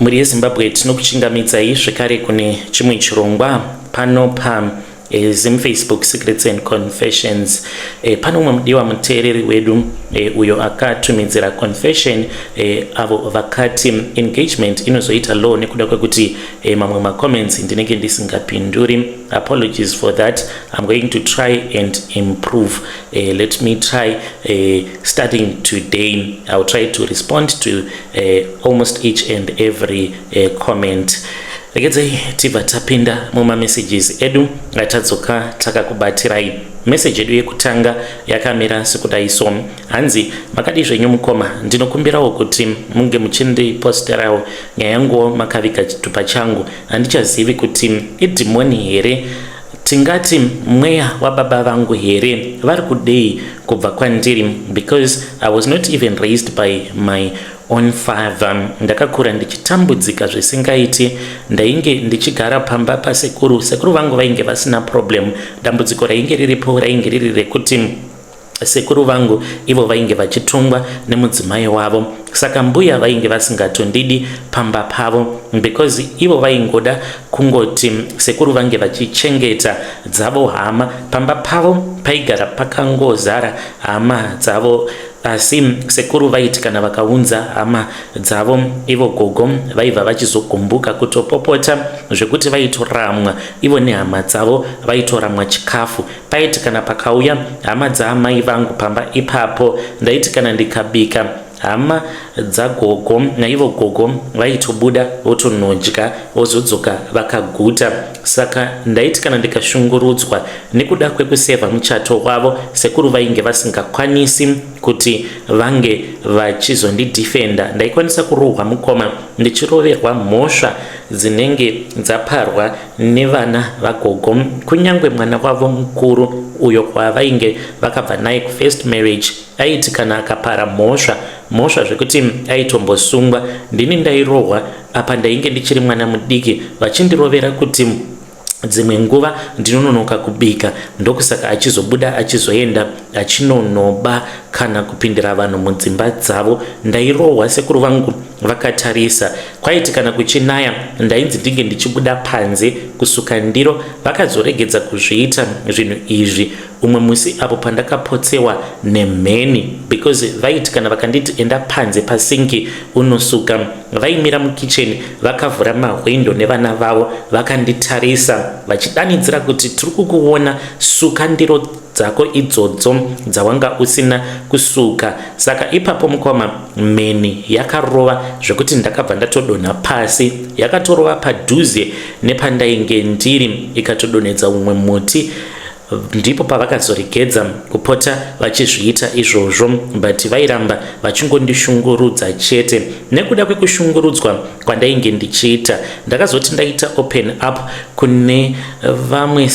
Mhuri yeZimbabwe, tinokuchingamidzai zvekare kune chimwe chirongwa pano pa Zim Facebook Secrets and Confessions. Pano umwe mudiwa muteereri wedu uyo akatumidzira confession, avo vakati engagement inozoita low nekuda kwekuti mamwe macomments ndinenge ndisingapinduri. Apologies for that. I'm going to try and improve. Let me try, starting today I'll try to respond to almost each and every comment. Regedzai tibva tapinda mumamessages edu atadzoka takakubatirai. Meseji yedu yekutanga yakamira sekudai so. Hanzi, "Makadi zvenyu mukoma? Ndinokumbirawo kuti munge muchindiposterawo nyaya yanguwo makaviga chitupa changu. Handichazivi kuti idhimoni here, tingati mweya wababa vangu here, vari kudei kubva kwandiri, because I was not even raised by my own father. Ndakakura ndichitambudzika zvisingaiti. Ndainge ndichigara pamba pasekuru. Sekuru vangu vainge vasina problem. Dambudziko rainge riripo rainge riri rekuti sekuru vangu ivo vainge vachitongwa nemudzimai wavo, saka mbuya vainge vasingatondidi pamba pavo because ivo vaingoda kungoti sekuru vange vachichengeta dzavo hama. Pamba pavo paigara pakangozara hama dzavo, asi sekuru vaiti kana vakaunza hama dzavo, ivo gogo vaibva vachizogumbuka, kutopopota zvekuti vaitoramwa ivo nehama dzavo, vaitoramwa chikafu. Paiti kana pakauya hama dzaamai vangu pamba ipapo, ndaiti kana ndikabika, hama dzagogo naivo gogo vaitobuda votonodya, vozodzoka vakaguta. Saka ndaiti kana ndikashungurudzwa nekuda kwekusevha muchato wavo, sekuru vainge vasingakwanisi kuti vange vachizondidhifenda. Ndaikwanisa kurohwa mukoma, ndichiroverwa mhosva dzinenge dzaparwa nevana vagogo. Kunyange mwana wavo mukuru uyo wavainge vakabva naye kufirst marriage, aiti kana akapara mhosva, mhosva zvekuti aitombosungwa, ndini ndairohwa. Apa ndainge ndichiri mwana mudiki, vachindirovera kuti dzimwe nguva ndinononoka kubika, ndokusaka achizobuda achizoenda achinonoba kana kupindira vanhu mudzimba dzavo. Ndairohwa sekuru vangu vakatarisa. Kwaiti kana kuchinaya, ndainzi ndinge ndichibuda panze kusuka ndiro. Vakazoregedza kuzviita zvinhu izvi umwe musi apo pandakapotsewa nemheni, because vaiti kana vakanditi enda panze pasinki unosuka, vaimira mukicheni vakavhura mahwindo nevana vavo vakanditarisa, vachidanidzira kuti, 'Tiri kukuona, suka ndiro dzako idzodzo dzawanga usina kusuka.' Saka ipapo mukoma, mheni yakarova zvekuti ndakabva ndatodonha pasi. Yakatorova padhuze nepandainge ndiri, ikatodonhedza umwe muti. Ndipo pavakazoregedza kupota vachizviita izvozvo, but vairamba vachingondishungurudza chete. Nekuda kwekushungurudzwa kwandainge ndichiita, ndakazoti ndaita open up kune vamwe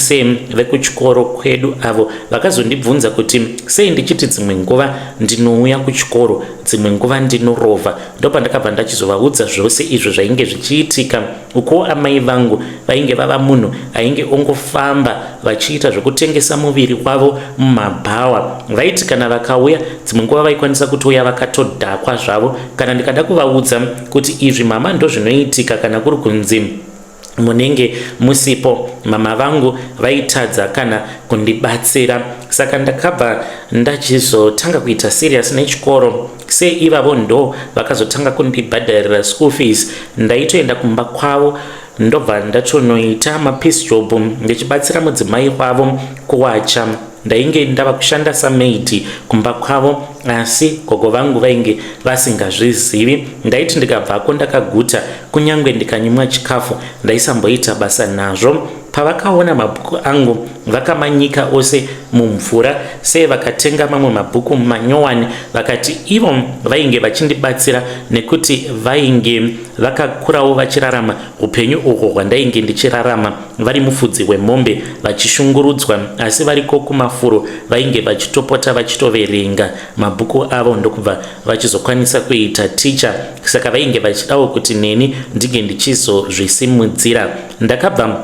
vekuchikoro kwedu, avo vakazondibvunza kuti sei ndichiti dzimwe nguva ndinouya kuchikoro, dzimwe nguva ndinorovha. Ndopandakabva ndachizovaudza zvose izvo zvainge zvichiitika. Ukuwo amai vangu vainge vava munhu ainge ongofamba vachiita zvekutengesa muviri wavo mumabhawa. Vaiti kana vakauya, dzimwe nguva vaikwanisa kutouya vakatodhakwa zvavo. Kana ndikada kuvaudza kuti izvi mama ndozvinoitika kana kuri kunzi munenge musipo, mama vangu vaitadza kana kundibatsira. Saka ndakabva ndachizotanga kuita serious nechikoro. Seivavo ndo vakazotanga kundibhadharira school fees. Ndaitoenda kumba kwavo, ndobva ndatonoita mapiece job ndichibatsira mudzimai wavo kuwacha. Ndainge ndava kushanda samaid kumba kwavo, asi gogo vangu vainge vasingazvizivi. Ndaiti ndikabvako ndakaguta, kunyange ndikanyimwa chikafu ndaisamboita basa nazvo. Pavakaona mabhuku angu, vakamanyika ose mumvura. Sei vakatenga mamwe mabhuku manyowani. Vakati ivo vainge vachindibatsira nekuti vainge vakakurawo vachirarama upenyu uhwo hwandainge ndichirarama, vari mufudzi wemombe, vachishungurudzwa, asi variko kumafuro vainge vachitopota vachitoverenga mabhuku avo, ndokubva vachizokwanisa kuita ticha. Saka vainge vachidawo kuti neni ndinge ndichizozvisimudzira. Ndakabva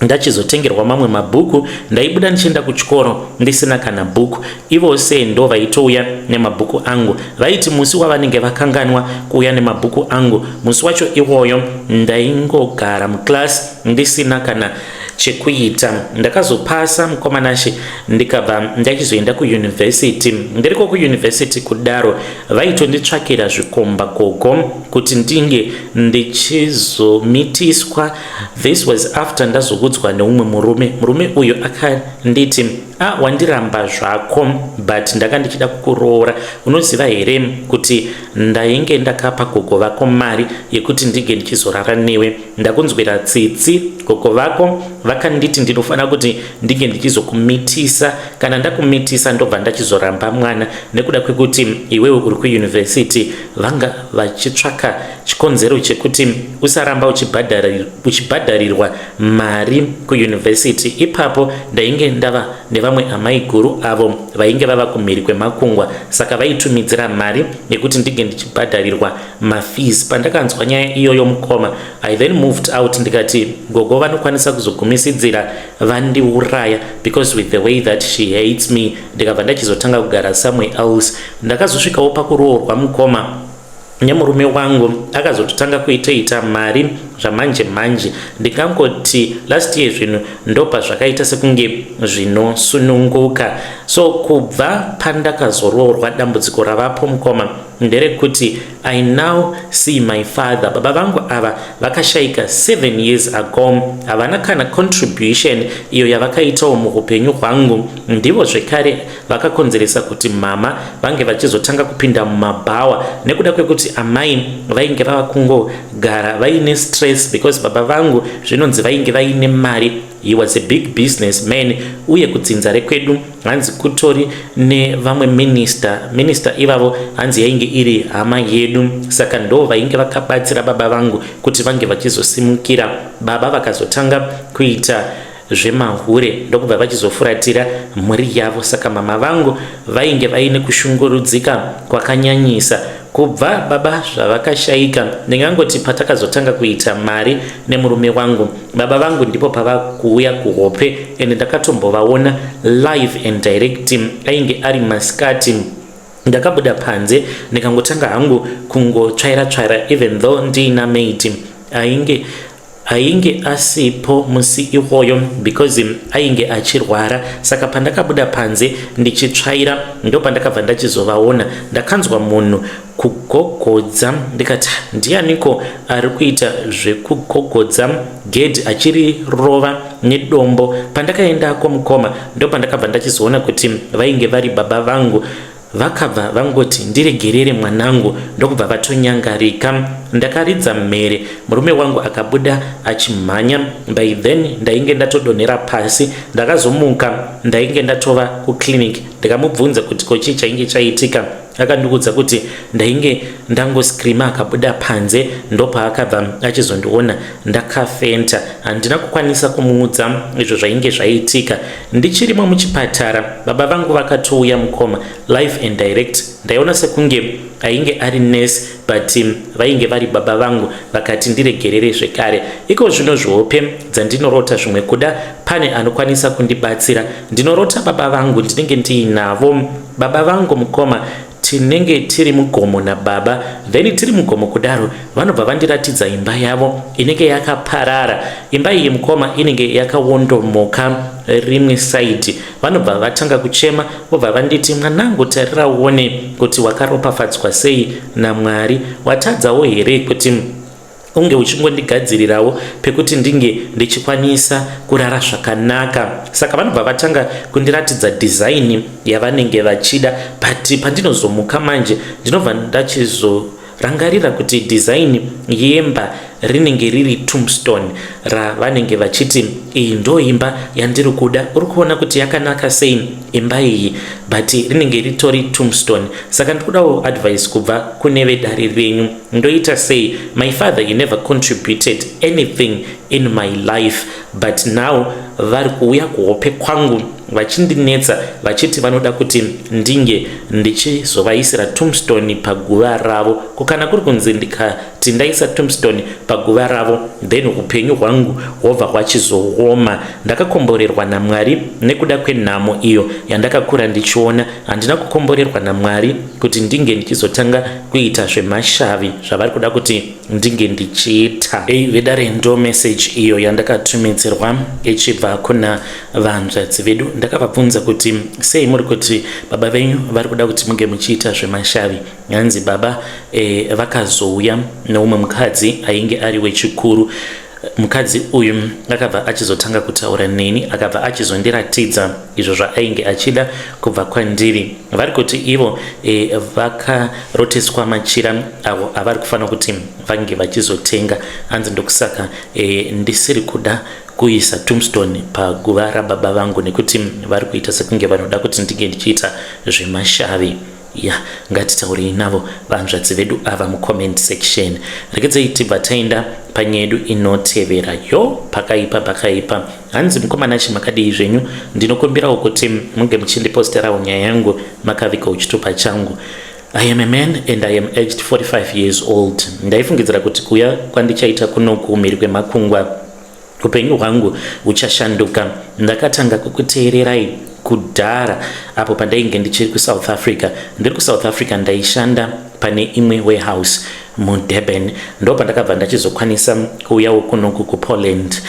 Ndachizotengerwa mamwe mabhuku, ndaibuda ndichienda kuchikoro ndisina kana bhuku. Ivo se ndo vaitouya nemabhuku angu. Vaiti musi wavanenge vakanganwa kuuya nemabhuku angu, musi wacho iwoyo ndaingogara muclass ndisina kana chekuita. Ndakazopasa, mukomanashe, ndikabva ndachizoenda kuyunivhesiti. Ndiriko kuyunivhesiti kudaro, vaitonditsvakira zvikomba gogo kuti ndinge ndichizomitiswa. This was after ndazokudzwa neumwe murume. Murume uyu akanditi, "A, ah, wandiramba zvako, but ndanga ndichida kukuroora. Unoziva here kuti ndainge ndakapa gogo vako mari yekuti ndinge ndichizorara newe? Ndakunzwira tsitsi. Gogo vako vakanditi ndinofanira kuti ndinge ndichizokumitisa. Kana ndakumitisa, ndobva ndachizoramba mwana nekuda kwekuti iwewe uri kuyunivhesiti. Vanga vachitsvaka chikonzero chekuti usaramba uchibhadharirwa mari kuyunivhesiti." Ipapo ndainge ndava nevamwe amai guru avo vainge vava kumhiri kwemakungwa, saka vaitumidzira mari yekuti ndinge ndichibhadharirwa mafees. Pandakanzwa nyaya iyoyo, mukoma, I then moved out. Ndikati gogo vanokwanisa kuzogumisidzira vandiuraya because with the way that she hates me. Ndikabva ndachizotanga kugara somewhere else. Ndakazosvikawo pakuroorwa, mukoma, nemurume wangu. Akazototanga kuitoita mari zvamanje manje. Ndingangoti last year zvinhu ndopa zvakaita sekunge zvinosununguka. So kubva pandakazoroorwa, dambudziko ravapo, mukoma, nderekuti I now see my father. Baba vangu ava vakashayika 7 years ago. Havana kana contribution iyo yavakaitawo muupenyu hwangu. Ndivo zvekare vakakonzeresa kuti mama vange vachizotanga kupinda mumabhawa, nekuda kwekuti amai vainge vava kungogara vaine stress because baba vangu zvinonzi vainge vaine mari. He was a big business man, uye kudzinza rekwedu hanzi kutori nevamwe minister. Minister ivavo hanzi yainge iri hama yedu, saka ndo vainge vakabatsira baba vangu kuti vange vachizosimukira. Baba vakazotanga kuita zvemahure, ndokubva vachizofuratira mhuri yavo. Saka mama vangu vainge vaine kushungurudzika kwakanyanyisa kubva baba zvavakashayika. Ndingangoti patakazotanga kuita mari nemurume wangu, baba vangu ndipo pava kuuya kuhope, ende ndakatombovaona live and direct. Ainge ari masikati. Ndakabuda panze, ndikangotanga hangu kungotsvaira tsvaira, even though ndiina maid ainge asipo musi iwoyo because ainge achirwara. Saka pandakabuda panze ndichitsvaira, ndo pandakabva ndachizovaona. Ndakanzwa munhu kugogodza, ndikati, "Ndianiko ari kuita zvekugogodza gedhi achirirova nedombo?" Pandakaendako, mukoma, ndo pandakabva ndachizoona kuti vainge vari baba vangu. Vakabva vangoti, "Ndiregerere, mwanangu," ndokubva vatonyangarika. Ndakaridza mhere. Murume wangu akabuda achimhanya. By then ndainge ndatodonhera pasi. Ndakazomuka ndainge ndatova kuclinic. Ndikamubvunza kuti kochii chainge chaitika. Akandiudza kuti ndainge ndangoscreama akabuda panze, ndopaakabva achizondiona ndakafenta. Handina kukwanisa kumuudza izvo zvainge zvaitika. Ndichirimo muchipatara, baba vangu vakatouya, mukoma, live and direct. Ndaiona sekunge ainge ari nurse, but vainge vari baba vangu. Vakati ndiregerere zvekare. Iko zvino zvihope dzandinorota, zvimwe kuda pane anokwanisa kundibatsira. Ndinorota baba vangu, ndinenge ndiinavo baba vangu, mukoma. Tinenge tiri mugomo nababa. Then tiri mugomo kudaro, vanobva vandiratidza imba yavo inenge yakaparara. Imba iyi, mukoma, inenge yakawondomoka rimwe side. Vanobva vatanga kuchema, vobva vanditi, "Mwanangu, tarira uone kuti wakaropafadzwa sei naMwari. Watadzawo here kuti unge uchingondigadzirirawo pekuti ndinge ndichikwanisa kurara zvakanaka?" Saka vanobva vatanga kundiratidza design yavanenge vachida, but pandinozomuka manje, ndinobva ndachizorangarira kuti design yemba rinenge riri tombstone ravanenge vachiti, "Iyi ndo imba yandiri kuda. Uri kuona kuti yakanaka sei imba iyi?" But rinenge ritori tombstone. Saka ndikudawo advice kubva kune vedare renyu. Ndoita sei? My father, he never contributed anything in my life, but now vari kuuya kuhope kwangu vachindinetsa, vachiti vanoda kuti ndinge ndichizovaisira tombstone paguva ravo. Kukana kuri kunzi ndikatenda Kuti ndaisa tombstone paguva ravo, then upenyu hwangu hwobva hwachizooma. Ndakakomborerwa naMwari nekuda kwenhamo iyo yandakakura ndichiona. Handina kukomborerwa naMwari kuti ndinge ndichizotanga kuita zvemashavi zvavari kuda kuti ndinge ndichiita. Ei vedare, ndo message iyo yandakatumidzirwa ichibva kuna vanzvadzi vedu. Ndakavabvunza kuti sei muri kuti baba venyu vari kuda kuti munge muchiita zvemashavi. Hanzi baba vakazouya neumwe mukadzi ainge ari wechikuru. Mukadzi uyu akabva achizotanga kutaura neni, akabva achizondiratidza izvo zvaainge achida kubva kwandiri. Vari kuti ivo vakaroteswa machira avo avari kufanira kuti vange vachizotenga. Hanzi ndokusaka ndisiri kuda kuisa tombstone paguva rababa vangu, nekuti vari kuita sekunge vanoda kuti ndinge ndichiita zvemashavi. Ya, ngatitaurei navo vanzvadzi vedu ava mucomment section. Regedzei tibva taenda panyaya yedu inotevera. Yo, pakaipa, pakaipa. Hanzi, "Mukomana chimakadii zvenyu? Ndinokumbirawo kuti munge muchindiposterawo nyaya yangu makavigawo chitupa changu. I am a man and I am aged 45 years old. Ndaifungidzira kuti kuya kwandichaita kunoku mhiri kwemakungwa, upenyu hwangu huchashanduka. Ndakatanga kukuteererai kudhara apo pandainge ndichiri kuSouth Africa. Ndiri kuSouth Africa ndaishanda pane imwe warehouse muDurban. Ndo pandakabva ndachizokwanisa kuuyawo kunoku kuPoland.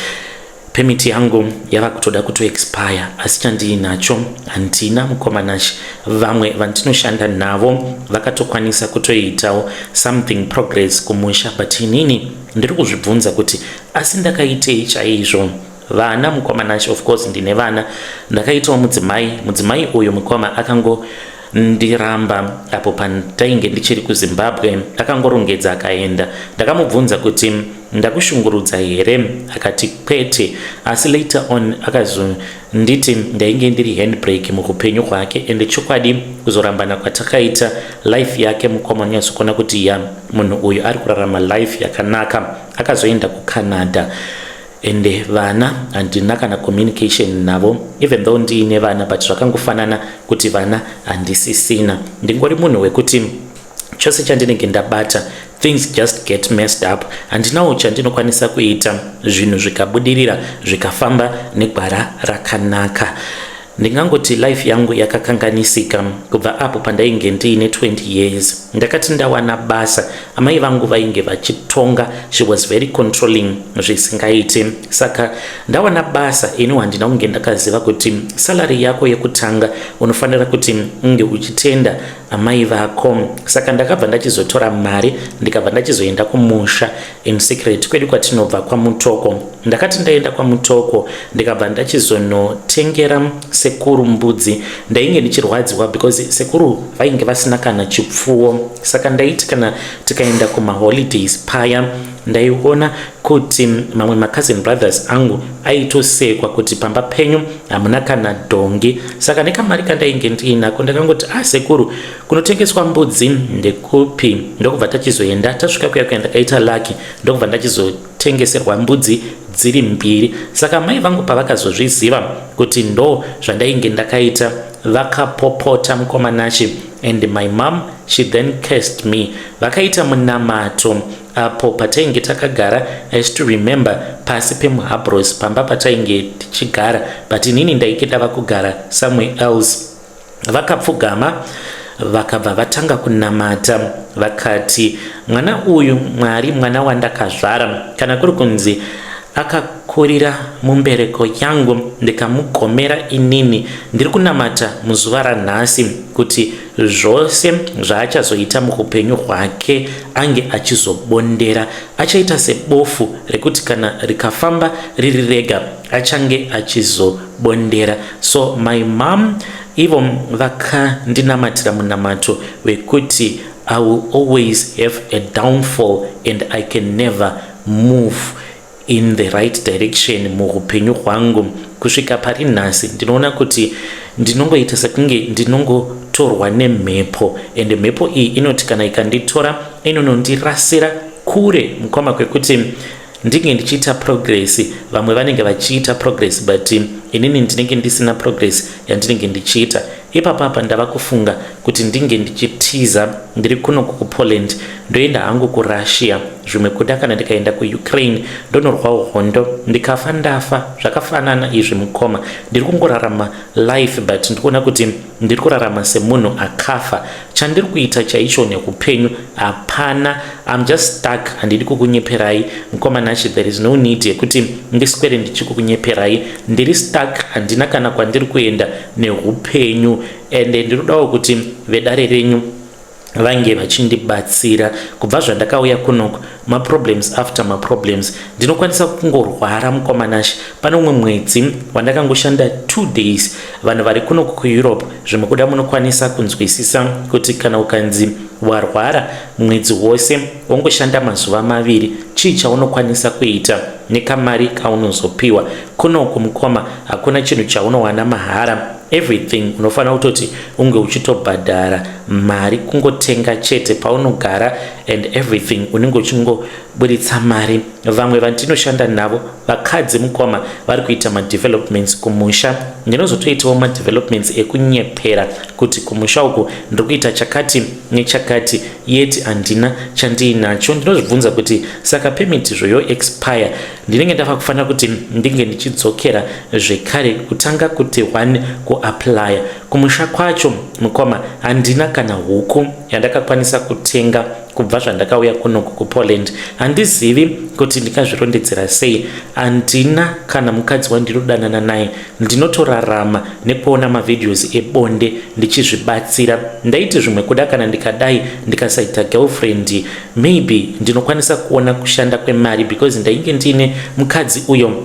Permit yangu yava kutoda kutoexpire, asi chandiinacho handina, mukomanashi. Vamwe vandinoshanda navo vakatokwanisa kutoitawo something progress kumusha, but inini ndiri kuzvibvunza kuti asi ndakaitei chaizvo? Vana, mukomanashi, of course ndine vana. Ndakaitawo mudzimai. Mudzimai uyu, mukoma, akangondiramba apo pandainge ndichiri kuZimbabwe. Akangorongedza akaenda. Ndakamubvunza kuti ndakushungurudza here, akati kwete, asi later on akazonditi ndainge ndiri handbrake muupenyu hwake. Ende chokwadi, kuzorambana kwatakaita, life yake, mukoma, unonyatsokuona kuti ya, munhu uyu ari kurarama life yakanaka. Akazoenda kuCanada, ende vana handina kana communication navo, even though ndiine vana, but zvakangofanana kuti vana handisisina. Ndingori munhu wekuti chose chandinenge ndabata, things just get messed up. Handinawo chandinokwanisa kuita zvinhu zvikabudirira, zvikafamba negwara rakanaka. Ndingangoti life yangu yakakanganisika kubva apo pandainge ndiine 20 years. Ndakati ndawana basa, amai vangu vainge vachitonga. She was very controlling zvisingaiti. Saka ndawana basa, ini handina kunge ndakaziva kuti salary yako yekutanga unofanira kuti unge uchitenda amai vako. Saka ndakabva ndachizotora mari, ndikabva ndachizoenda kumusha in secret, kwedu kwatinobva kwaMutoko. Ndakati ndaenda kwaMutoko, ndikabva ndachizonotengera sekuru mbudzi. Ndainge ndichirwadziwa because sekuru vainge vasina kana chipfuwo. Saka ndaiti kana tikaenda kumaholidays paya, ndaiona kuti mamwe macousin brothers angu aitosekwa kuti pamba penyu hamuna kana dhongi. Saka nekamari kandainge ndiinako, ndakangoti, 'Ah, sekuru, kunotengeswa mbudzi ndekupi?' Ndokubva tachizoenda. Tasvika kuya kuya, ndakaita lucky, ndokubva ndachizotengeserwa mbudzi dziri mbiri. Saka mai vangu pavakazozviziva kuti ndo zvandainge ndakaita, vakapopota, mukomanachi. And my mom, she then cursed me. Vakaita munamato apo patainge takagara, I still remember, pasi pemuhabros pamba patainge tichigara, but inini ndainge ndava kugara somewhere else. Vakapfugama, vakabva vatanga kunamata, vakati, 'Mwana uyu, Mwari, mwana wandakazvara, kana kuri kunzi akakurira mumbereko yangu ndikamugomera, inini ndiri kunamata muzuva ranhasi kuti zvose zvaachazoita muupenyu hwake ange achizobondera. Achaita sebofu rekuti kana rikafamba riri rega, achange achizobondera.' So my mom ivo vakandinamatira munamato wekuti I will always have a downfall and I can never move in the right direction muupenyu hwangu. Kusvika pari nhasi, ndinoona kuti ndinongoita sekunge ndinongotorwa nemhepo, ende mhepo iyi inoti kana ikanditora, inonondirasira kure, mukoma, kwekuti ndinge ndichiita progress. Vamwe vanenge vachiita progress, but inini ndinenge ndisina progress yandinenge ndichiita. Ipapapa ndava kufunga kuti ndinge ndichitiza ndiri kuno kuPoland, ndoenda hangu kuRussia. Zvimwe kuda kana ndikaenda kuUkraine ndonorwawo hondo, ndikafa ndafa. Zvakafanana izvi mukoma, ndiri kungorarama life but ndikuona kuti ndiri kurarama semunhu akafa. Chandiri kuita chaicho neupenyu hapana. I'm just stuck. Handidi kukunyeperai mukoma Nashe, there is no need yekuti ndiswere ndichikukunyeperai. Ndiri stuck, handina kana kwandiri kuenda neupenyu, ende ndinodawo kuti vedare renyu vange vachindibatsira. Kubva zvandakauya kunoku, maproblems after maproblems. Ndinokwanisa kungorwara mukoma Nashe. Pane umwe mwedzi wandakangoshanda 2 days. Vanhu vari kunoku kuEurope, zvimwe kuda munokwanisa kunzwisisa kuti kana ukanzi warwara mwedzi wose, wongoshanda mazuva 2, chii chaunokwanisa kuita nekamari kaunozopiwa kunoku? Mukoma, hakuna chinhu chaunowana mahara. Everything unofanira kutoti unge uchitobhadhara mari. Kungotenga chete paunogara and everything, unenge uchingoburitsa mari. Vamwe vandinoshanda navo vakadzi mukoma, vari kuita madevelopments kumusha. Ndinozotoitawo madevelopments ekunyepera kuti kumusha uku ndiri kuita chakati nechakati, yet handina chandiinacho. Ndinozvibvunza kuti saka permit zvoyo expire, ndinenge ndava kufanira kuti ndinge ndichidzokera zvekare kutanga kuti one kuapplya. Kumusha kwacho mukoma, handina kana huku yandakakwanisa kutenga kubva zvandakauya kunoku kuPoland. Handizivi kuti ndingazvirondedzera sei. Handina kana mukadzi wandinodanana naye. Ndinotorarama nekuona mavideos ebonde ndichizvibatsira. Ndaiti zvimwe kuda kana ndikadai ndikasaita girlfriend, maybe ndinokwanisa kuona kushanda kwemari, because ndainge ndiine mukadzi uyo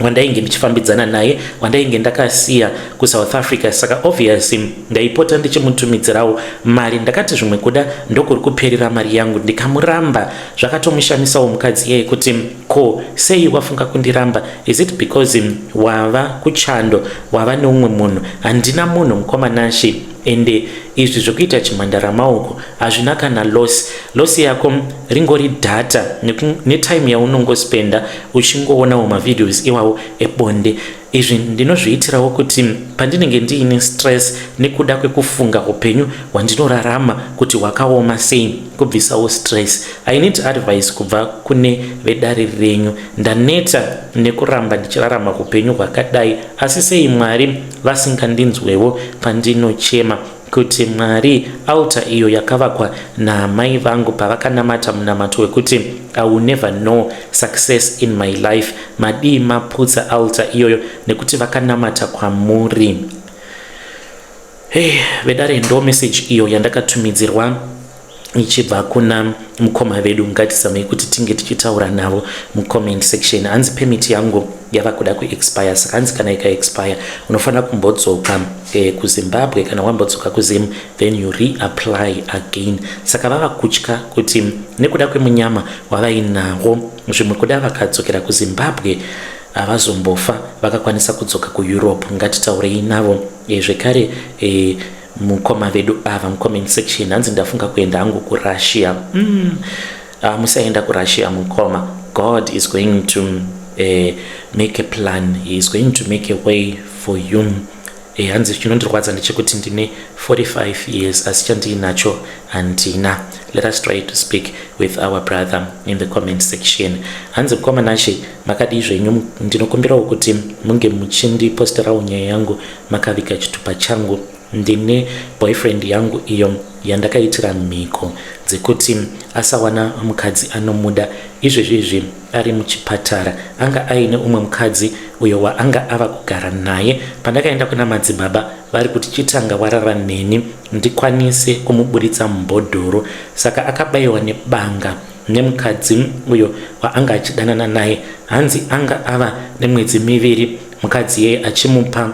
wandainge ndichifambidzana naye, wandainge ndakasiya kuSouth Africa. Saka obviously ndaipota ndichimutumidzirawo mari. Ndakati zvimwe kuda ndokuri kuperera mari yangu. Ndikamuramba. Zvakatomushamisawo mukadzi iyeye kuti ko sei wafunga kundiramba? Is it because wava kuchando, wava neumwe munhu? Handina munhu mukoma Nashe. Ende izvi zvekuita chimhandara maoko hazvina kana loss. Loss yako ringori data netime yaunongospenda uchingoonawo mavideos iwawo ebonde. Izvi ndinozviitirawo kuti pandinenge ndiine stress nekuda kwekufunga upenyu hwandinorarama kuti hwakaoma sei, kubvisawo stress. I need advice kubva kune vedare renyu. Ndaneta nekuramba ndichirarama upenyu hwakadai. Asi sei Mwari vasingandinzwewo pandinochema kuti Mwari, altar iyo yakavakwa naamai vangu pavakanamata munamato wekuti "I will never know success in my life", madii maputsa altar iyoyo nekuti vakanamata kwamuri? Hey, vedare, ndo message iyo yandakatumidzirwa ichibva kuna mukoma vedu. Ngatizamei kuti tinge tichitaura navo mucomment section. Hanzi permit yangu yava kuda kuexpire. Saka hanzi kana ikaexpire unofanira kumbodzoka kuZimbabwe. Kana wambodzoka kuZim, then you reapply again. Saka vava kutya kuti nekuda kwemunyama wavainawo, zvimwe kuda vakadzokera kuZimbabwe havazombofa vakakwanisa kudzoka kuEurope. Ngatitaurei navo zvekare mukoma vedu ava mucomment section. Hanzi ndafunga kuenda hangu kuRussia. Musaenda kuRussia mukoma. God is going to make a plan. He is going to make a way for you. Hanzi chinondirwadza ndechekuti ndine 45 years asi chandiinacho handina. Let us try to speak with our brother in the comment section. Hanzi mukoma Nashe, makadii zvenyu? Ndinokumbirawo kuti munge muchindiposterawo nyaya yangu makaviga chitupa changu. Ndine boyfriend yangu iyo yandakaitira mhiko dzekuti asawana mukadzi anomuda. Izvezvi izvi ari muchipatara. Anga aine umwe mukadzi uyo waanga ava kugara naye. Pandakaenda kuna madzibaba, vari kuti chitanga warara neni ndikwanise kumuburitsa mubhodhoro. Saka akabayiwa nebanga nemukadzi uyo waanga achidanana naye. Hanzi anga ava nemwedzi 2 mukadzi yeye achimupa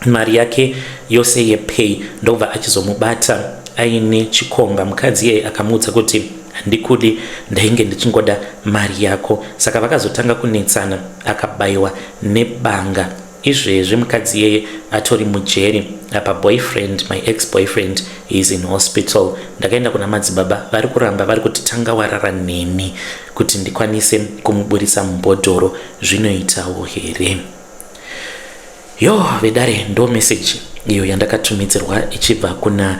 mari yake yose yepay, ndobva achizomubata aine chikomba. Mukadzi iyeye akamuudza kuti handikudi, ndainge ndichingoda mari yako. Saka vakazotanga kunetsana, akabayiwa nebanga. Izvezvi mukadzi iyeye atori mujeri. Apa boyfriend, my ex boyfriend is in hospital. Ndakaenda kuna madzibaba, vari kuramba, vari kuti tanga warara neni kuti ndikwanise kumuburisa mubhodhoro. Zvinoitawo here? Yo vedare, ndo message iyo yandakatumidzirwa ichibva kuna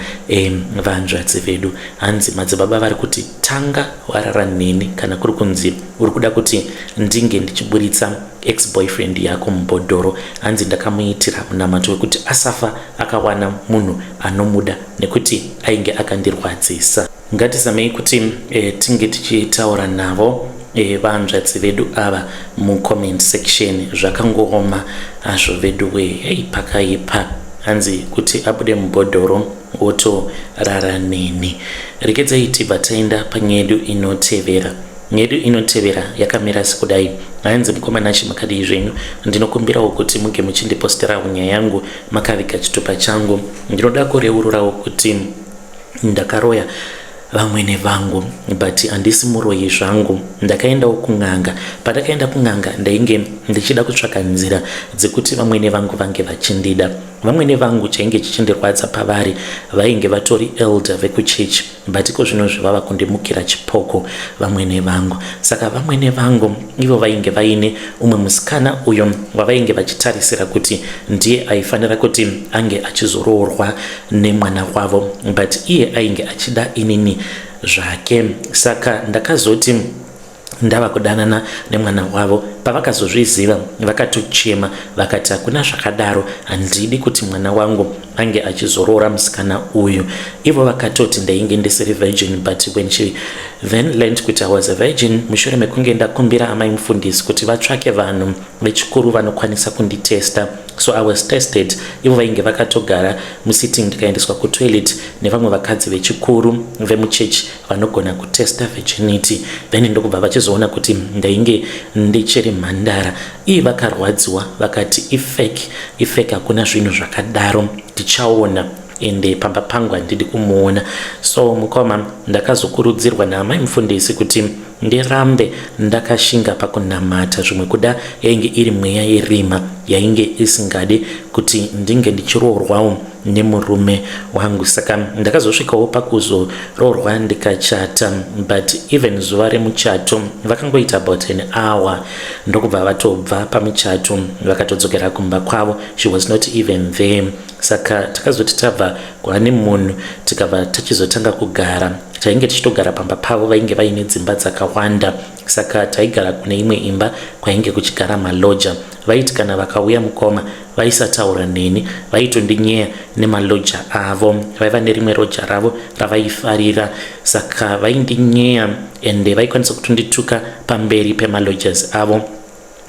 vanzvadzi vedu. Hanzi madzibaba vari kuti tanga warara neni kana kuri kunzi uri kuda kuti ndinge ndichiburitsa ex-boyfriend yako mubhodhoro. Hanzi ndakamuitira munamato wekuti asafa akawana munhu anomuda nekuti ainge akandirwadzisa. Ngatizamei kuti tinge tichitaura navo vanzvadzi vedu ava mucomment section. Zvakangooma hazvo vedu we, hei, pakaipa. Hanzi kuti abude mubhodhoro wotorara neni. Regedzai tibva taenda panyaya yedu inotevera. Nyaya yedu inotevera yakamira sekudai. Hanzi, "Mukoma Nashe, makadii zvenyu? Ndinokumbirawo kuti muge muchindiposterawo nyaya yangu makaviga chitupa changu. Ndinoda kureururawo kuti ndakaroya vamwene vangu, but handisi muroyi zvangu. Ndakaendawo kun'anga. Pandakaenda kun'anga, ndainge ndichida kutsvaka nzira dzekuti vamwene vangu vange vachindida. Vamwene vangu, chainge chichindirwadza pavari, vainge vatori elder vekuchechi, but iko zvinozvi vava kundimukira chipoko vamwene vangu. Saka vamwene vangu ivo vainge vaine umwe musikana uyo wavainge vachitarisira kuti ndiye aifanira kuti ange achizoroorwa nemwana wavo, but iye ainge achida inini zvake. Saka ndakazoti ndava kudanana nemwana wavo, pavakazozviziva vakatochema, vakati hakuna zvakadaro, handidi kuti mwana wangu ange achizoroora musikana uyu. Ivo vakatoti ndainge ndisiri virgin, but when she then learned kuti I was a virgin, mushure mekunge ndakumbira amai mufundisi kuti vatsvake vanhu vechikuru vanokwanisa kunditesta, so I was tested. Ivo vainge vakatogara musitting, ndikaendeswa kutoilet nevamwe vakadzi vechikuru vemuchechi vanogona kutesta virginity. Then ndokubva vachizoona kuti ndainge ndichiri mhandara. Iye vakarwadziwa, vakati ifake, ifake, hakuna zvinhu zvakadaro, tichaona, ende pamba pangu handidi kumuona. So mukoma, ndakazokurudzirwa naamai mufundisi kuti ndirambe ndakashinga pakunamata. Zvimwe kuda yainge iri mweya yerima yainge isingadi kuti ndinge ndichiroorwawo nemurume wangu. Saka ndakazosvikawo pakuzoroorwa, ndikachata, but even zuva remuchato vakangoita about an hour, ndokubva vatobva pamuchato, vakatodzokera kumba kwavo. She was not even there. Saka takazoti tabva kuhoneymoon, tikabva tachizotanga kugara. Tainge tichitogara pamba pavo, vainge vaine dzimba dzakawanda, saka taigara kune imwe imba kwainge kuchigara maloja. Vaiti kana vakauya, mukoma, vaisataura neni, vaitondinyeya nemaloja avo. Vaiva nerimwe roja ravo ravaifarira, saka vaindinyeya ende vaikwanisa kutondituka pamberi pemalojas avo.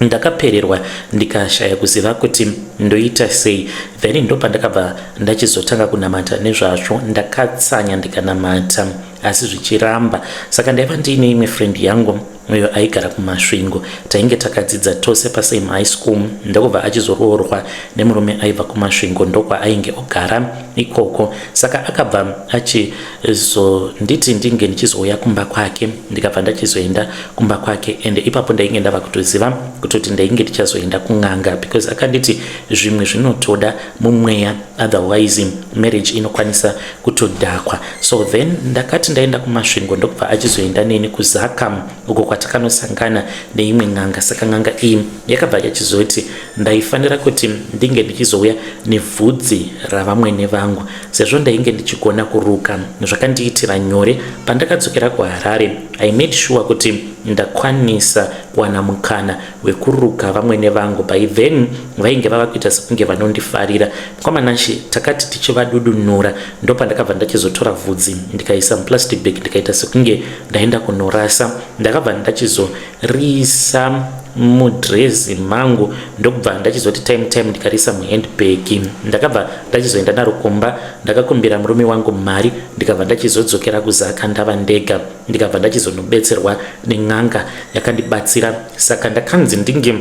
Ndakapererwa, ndikashaya kuziva kuti ndoita sei. Then ndopandakabva ndachizotanga kunamata nezvazvo. Ndakatsanya, ndikanamata, asi zvichiramba. Saka ndaiva ndiine imwe friend yangu uyo aigara kuMasvingo. Tainge takadzidza tose pasame high school, ndokubva achizoroorwa nemurume aibva kuMasvingo, ndokwaainge ogara ikoko. Saka akabva achizonditi ndinge ndichizouya kumba kwake, ndikabva ndachizoenda kumba kwake. Ende ipapo ndainge ndava kutoziva kutoti ndainge ndichazoenda kun'anga, because akanditi zvimwe zvinotoda mumweya, otherwise marriage inokwanisa kutodhakwa. So then ndakati ndaenda kuMasvingo, ndokubva achizoenda neni kuZaka, uko kwatakanosangana neimwe n'anga. Saka n'anga iyi yakabva yachizoti ndaifanira kuti ndinge ndichizouya nevhudzi ravamwene vangu. Sezvo ndainge ndichigona kuruka, zvakandiitira nyore. Pandakadzokera kuHarare, I made sure kuti ndakwanisa kuwana mukana wekuruka vamwene vangu. By then vainge vava kuita sekunge vanondifarira. Mukoma Nashe, takati tichivadudunura, ndopandakabva ndachizotora vhudzi, ndikaisa muplastic bag, ndikaita sekunge ndaenda kunorasa. Ndakabva ndachizoriisa mudhirezi mangu, ndokubva ndachizoti time time ndikarisa muhandbag. Ndakabva ndachizoenda naro kumba, ndakakumbira murume wangu mari, ndikabva ndachizodzokera kuZaka ndava ndega, ndikabva ndachizonobetserwa nen'anga yakandibatsira. Saka ndakanzi ndinge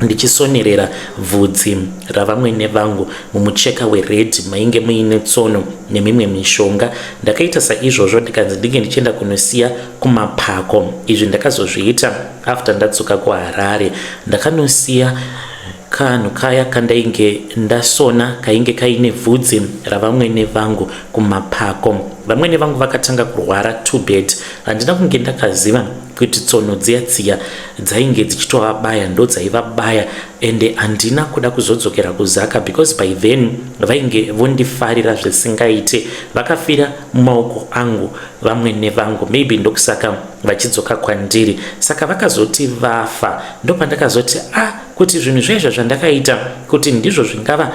ndichisonerera bvudzi ravamwene vangu mumucheka wered mainge muine tsono nemimwe mishonga. Ndakaita saizvozvo, ndikanzi ndinge ndichienda kunosiya kumapako. Izvi ndakazozviita after ndadzoka kuHarare. Ndakanosiya kanhu kaya kandainge ndasona kainge kaine vhudzi ravamwene vangu kumapako. Vamwene vangu vakatanga kurwara too bad. Handina kunge ndakaziva. Kuti tsono dziya dziya dzainge dzichitovabaya ndodzaivabaya, ende handina kuda kuzodzokera kuZaka because by then vainge vondifarira zvisingaite. Vakafira mumaoko angu vamwene vangu, maybe ndokusaka vachidzoka kwandiri. Saka vakazoti vafa, ndopandakazoti, "Ah, kuti zvinhu zvaizvo zvandakaita kuti ndizvo zvingava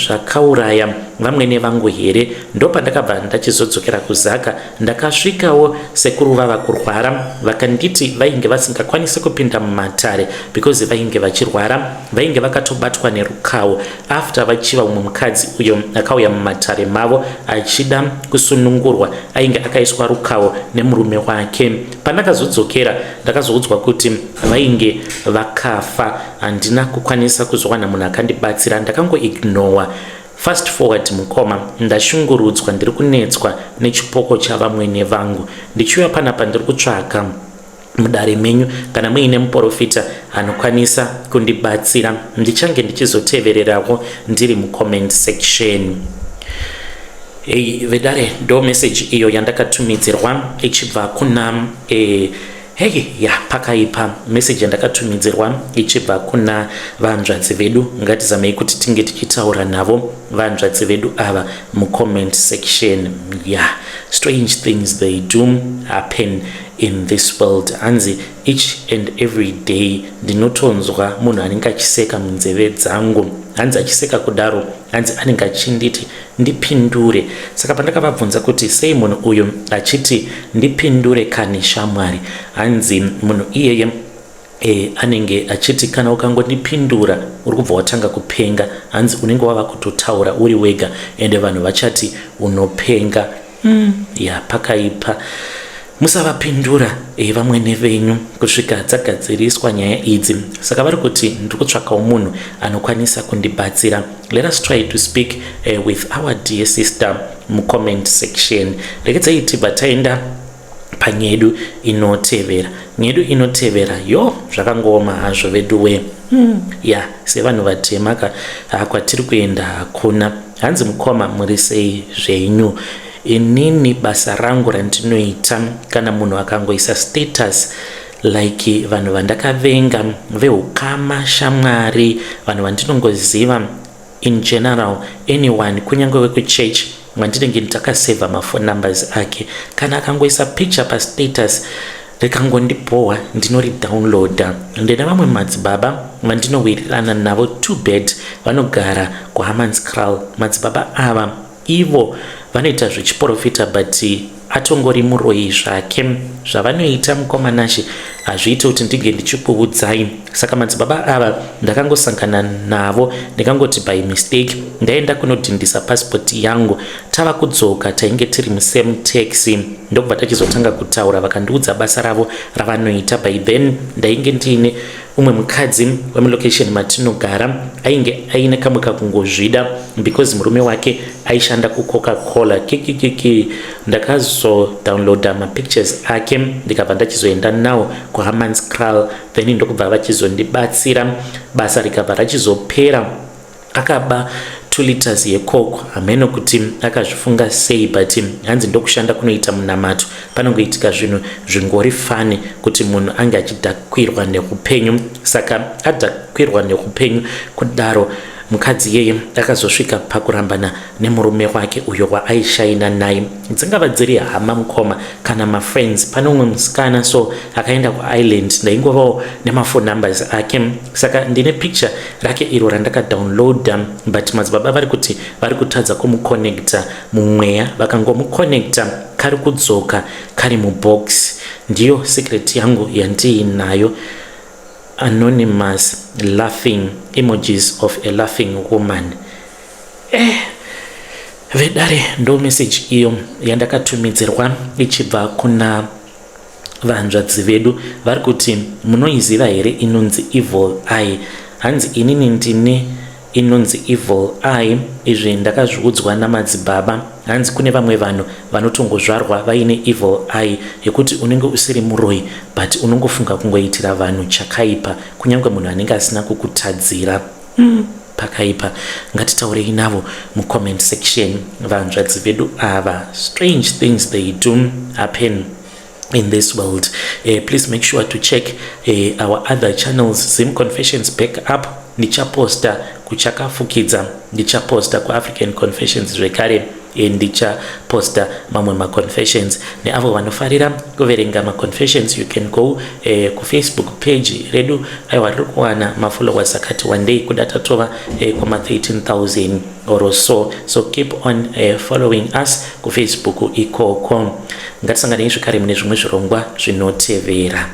zvakauraya vamwene vangu here?" Ndopandakabva ndachizodzokera kuZaka. Ndakasvikawo sekuru vava kurwara. Vakanditi vainge vasingakwanisi kupinda mumatare because vainge vachirwara, vainge vakatobatwa nerukawo after vachiva umwe mukadzi uyo akauya mumatare mavo achida kusunungurwa, ainge akaiswa rukawo nemurume wake. Pandakazodzokera, ndakazoudzwa kuti vainge vakafa. Handina kukwanisa kuzowana munhu akandibatsira, ndakangoignowa. Fast forward, mukoma, ndashungurudzwa, ndiri kunetswa nechipoko chavamwene vangu. Ndichiuya panapa, ndiri kutsvaka mudare menyu kana muine muprofita anokwanisa kundibatsira. Ndichange ndichizotevererawo ndiri mucomment section. Ei, vedare, ndo message iyo yandakatumidzirwa ichibva kuna hei, ya, pakaipa. Message yandakatumidzirwa ichibva kuna vanzvadzi vedu. Ngatizamei kuti tinge tichitaura navo vanzvadzi vedu ava mucomment section. Ya, strange things, they do happen in this world. Hanzi each and every day ndinotonzwa munhu anenge achiseka munzeve dzangu. Hanzi achiseka kudaro, hanzi anenge achinditi ndipindure. Saka pandakavabvunza kuti sei munhu uyu achiti ndipindure kani shamwari, hanzi munhu iyeye anenge achiti kana ukangondipindura uri kubva watanga kupenga. Hanzi unenge wava kutotaura uri wega, ende vanhu vachati unopenga. Ya, pakaipa. Musavapindura vamwene venyu kusvika dzagadziriswa nyaya idzi. Saka vari kuti ndiri kutsvakawo munhu anokwanisa kundibatsira. Let us try to speak with our dear sister mucomment section. Rekedzai tibva taenda panyedu inotevera. Nyedu inotevera, yo, zvakangooma hazvo veduwe. Ya, sevanhu vatema ka, kwatiri kuenda hakuna. Hanzi, "Mukoma, muri sei zvenyu? Inini basa rangu randinoita, kana munhu akangoisa status, like vanhu vandakavenga, veukama, shamwari, vanhu vandinongoziva in general, anyone, kunyange wekuchurch wandinenge ndakasevha maphone numbers ake, kana akangoisa picture pastatus rikangondibhohwa, ndinoridownloada. Ndina vamwe madzibaba vandinowirirana navo too bad, vanogara kuHammanskraal. Madzibaba ava ivo vanoita zvechiprofita, but atongori muroyi zvake. Zvavanoita, mukoma Nashe, hazviiti kuti ndinge ndichikuudzai. Saka madzibaba ava ndakangosangana navo, ndikangoti by mistake ndaenda kunodhindisa pasipoti yangu. Tava kudzoka, tainge tiri musame taxi, ndokubva tachizotanga kutaura. Vakandiudza basa ravo ravanoita. By then ndainge ndiine umwe mukadzi wemulocation matinogara, ainge aine kamwe kakungozvida because murume wake aishanda kuCoca Cola kikikiki. Ndakazodownloada mapictures ake, ndikabva ndachizoenda nawo kuHammanskraal, then ndokubva vachizondibatsira, basa rikabva rachizopera. Akaba 2 liters yeCoke, hameno kuti akazvifunga sei, but hanzi ndokushanda kunoita munamato, panongoitika zvinhu zvingori funny kuti munhu ange achidhakwirwa neupenyu. Saka adhakwirwa neupenyu kudaro, mukadzi iyeye akazosvika pakurambana nemurume wake uyo waaishaina naye. Dzingava dziri hama, mukoma, kana mafriends. Pane umwe musikana so akaenda kuIreland, ndaingovawo nemaphone numbers ake, saka ndine picture rake iro randakadownloada, but madzibaba vari kuti vari kutadza kumuconnecta mumweya. Vakangomuconnecta, kari kudzoka kari mubox. Ndiyo secret yangu yandiinayo. Anonymous, laughing emojis of a laughing woman." Vedare, ndo message iyo yandakatumidzirwa ichibva kuna vanzvadzi vedu. Vari kuti munoiziva here inonzi evil eye? Hanzi inini ndine inonzi evil eye. Izvi ndakazviudzwa namadzibaba. Hanzi kune vamwe vanhu vanotongozvarwa vaine evil eye yekuti unenge usiri muroyi, but unongofunga kungoitira vanhu chakaipa, kunyange munhu anenge asina kukutadzira. Pakaipa. Ngatitaurei navo mucomment section vanzvadzi vedu ava. Strange things, they do happen. In this world, please make sure to check our other channels, Zim Confessions Back Up. Ndichaposta kuchakafukidza, ndichaposta kuAfrican Confessions zvekare, ndichaposta mamwe maconfessions. Neavo vanofarira kuverenga maconfessions, you can go kuFacebook page redu. Aiwa, riri kuwana mafollowers akati one day, kuda tatova kwama 13,000 or so. So keep on following us kuFacebook ikoko. Ngatisanganei zvekare mune zvimwe zvirongwa zvinotevera.